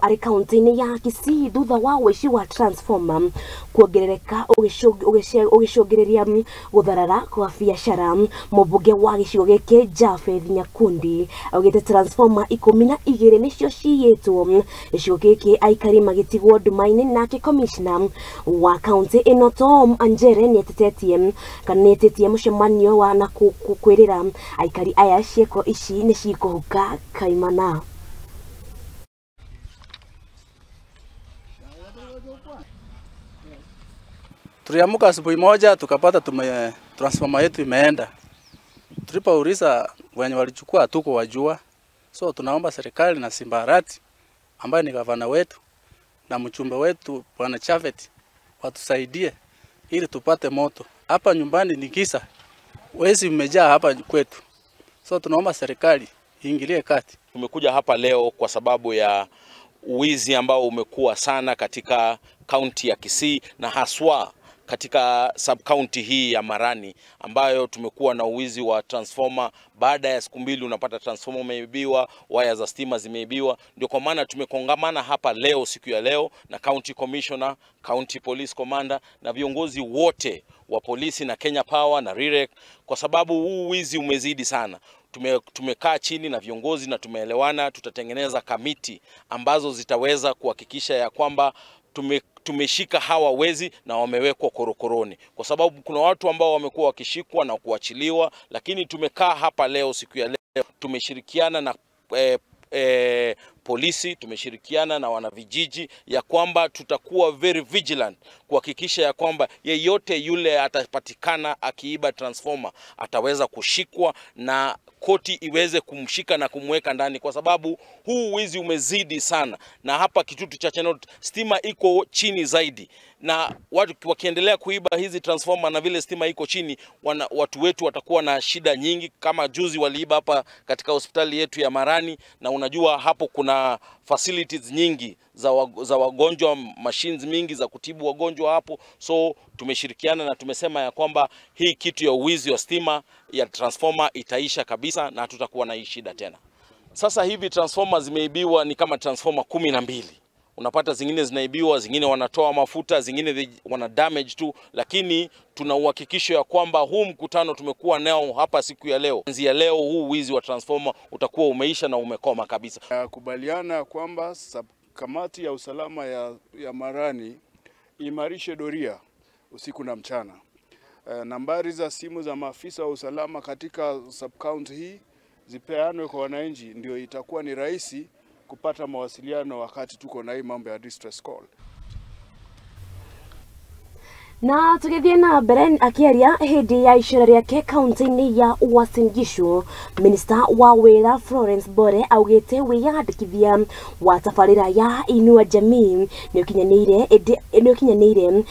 Arĩ kaunti-inĩ ya Kisii thutha wa ũici wa transformer kuongerereka ũgĩcũngĩrĩria gũtharara kwa biacara. Mũmbunge wa gĩcigo gĩkĩ Japheth Nyakundi augĩte transformer 12 nĩcio ciyĩtwo gĩcigo gĩkĩ, aikari magĩtigwo nduma-inĩ. Nake commissioner wa kaunti ĩno Tom Anjere nĩetetetie kana nĩetĩtie mũcemanio wa na kwĩrĩra aikari aya ciĩko ici nĩ cikũhuka kaimana. Tuliamka asubuhi moja tukapata transformer yetu imeenda. Tulipouliza wenye walichukua hatuko wajua. So tunaomba serikali na Simba Arati ambaye ni gavana wetu na mchumba wetu Bwana Chavet watusaidie ili tupate moto. Hapa nyumbani ni kisa. Wezi mmejaa hapa kwetu. So tunaomba serikali iingilie kati. Tumekuja hapa leo kwa sababu ya uwizi ambao umekuwa sana katika kaunti ya Kisii na haswa katika sub-county hii ya Marani, ambayo tumekuwa na uwizi wa transformer. Baada ya siku mbili unapata transformer umeibiwa, waya za stima zimeibiwa. Ndio kwa maana tumekongamana hapa leo, siku ya leo, na county commissioner, county police commander na viongozi wote wa polisi na Kenya Power na RIREC, kwa sababu huu wizi umezidi sana. Tumekaa chini na viongozi na tumeelewana, tutatengeneza kamiti ambazo zitaweza kuhakikisha ya kwamba tumeshika hawa wezi na wamewekwa korokoroni, kwa sababu kuna watu ambao wamekuwa wakishikwa na kuachiliwa. Lakini tumekaa hapa leo, siku ya leo, tumeshirikiana na polisi, tumeshirikiana na wanavijiji ya kwamba tutakuwa very vigilant kuhakikisha ya kwamba yeyote yule atapatikana akiiba transformer ataweza kushikwa na koti iweze kumshika na kumweka ndani, kwa sababu huu wizi umezidi sana. Na hapa Kitutu cha Chenot stima iko chini zaidi, na watu wakiendelea kuiba hizi transformer na vile stima iko chini, watu wetu watakuwa na shida nyingi. Kama juzi waliiba hapa katika hospitali yetu ya Marani, na unajua hapo kuna facilities nyingi za wagonjwa, machines mingi za kutibu wagonjwa hapo. So tumeshirikiana na tumesema ya kwamba hii kitu ya uwizi wa stima ya transformer itaisha kabisa na tutakuwa na hii shida tena. Sasa hivi transformer zimeibiwa ni kama transformer 12. Unapata zingine zinaibiwa, zingine wanatoa mafuta, zingine wana damage tu. Lakini tuna uhakikisho ya kwamba huu mkutano tumekuwa nao hapa siku ya leo, kuanzia leo huu wizi wa transformer utakuwa umeisha na umekoma kabisa. Kubaliana kwamba kamati ya usalama ya Marani imarishe doria usiku na mchana. Nambari za simu za maafisa wa usalama katika sub-county hii zipeanwe kwa wananchi, ndio itakuwa ni rahisi kupata mawasiliano wakati tuko na hii mambo ya distress call. Na tugithie na mbere akiaria hindi ya icera riake kaunti-inĩ ya Uasin Gishu, Minister wa wĩra Florence Bore augĩte wĩyandĩkithia wa tabarĩra ya Inua Jamii nĩũkinyanĩire.